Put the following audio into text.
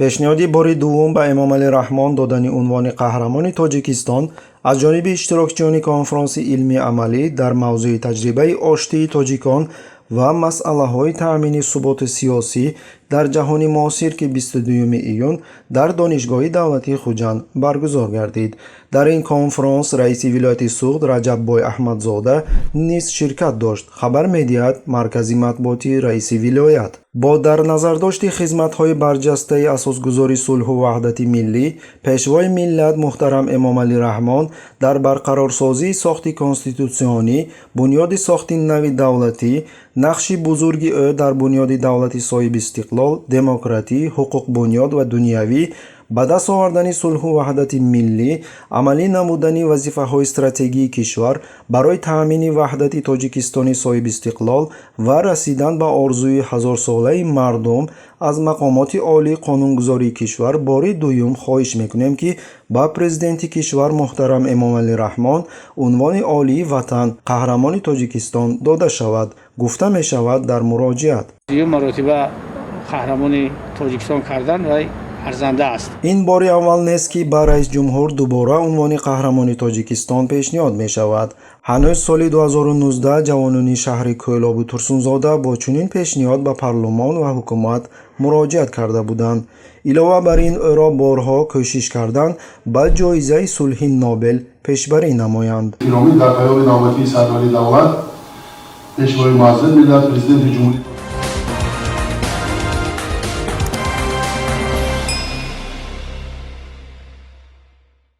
Пешниҳоди бори дуввум ба Эмомалӣ Раҳмон додани унвони Қаҳрамони Тоҷикистон аз ҷониби иштирокчиёни конфронси илмии амалӣ дар мавзӯи таҷрибаи оштии тоҷикон ва масъалаҳои таъмини суботи сиёсӣ дар ҷаҳони муосир, ки 22 июн дар Донишгоҳи давлатии Хуҷанд баргузор гардид. Дар ин конфронс раиси вилояти Суғд Раҷаббой Аҳмадзода низ ширкат дошт, хабар медиҳад маркази матбуотии раиси вилоят. Бо дар назардошти хизматҳои барҷастаи асосгузори сулҳу ваҳдати миллӣ, Пешвои миллат муҳтарам Эмомалӣ Раҳмон дар барқарорсозии сохти конститутсионӣ, бунёди сохти нави давлатӣ, нақши бузурги ӯ дар бунёди давлати соҳибистиқлол, демократӣ, ҳуқуқбунёд ва дунявӣ, ба даст овардани сулҳу ваҳдати миллӣ, амалӣ намудани вазифаҳои стратегии кишвар барои таъмини ваҳдати Тоҷикистони соҳибистиқлол ва расидан ба орзуи ҳазорсолаи мардум, аз мақомоти олии қонунгузории кишвар бори дуюм хоҳиш мекунем, ки ба Президенти кишвар муҳтарам Эмомалӣ Раҳмон унвони олии ватан Қаҳрамони Тоҷикистон дода шавад, гуфта мешавад дар муроҷиат. Дуюм маротиба Қаҳрамони Тоҷикистон кардан вай арзанда аст. Ин бори аввал нест, ки ба раисҷумҳур дубора унвони Қаҳрамони Тоҷикистон пешниҳод мешавад. Ҳанӯз соли 2019 ҷавонони шаҳри Кӯлобу Турсунзода бо чунин пешниҳод ба парлумон ва ҳукумат муроҷиат карда буданд. Илова бар ин, ӯро борҳо кӯшиш карданд ба ҷоизаи сулҳи Нобел пешбарӣ намоянд. Гиромӣ, дар паёми навбатии сарвари давлат, Пешвои муаззами миллат, Президенти Ҷумҳурии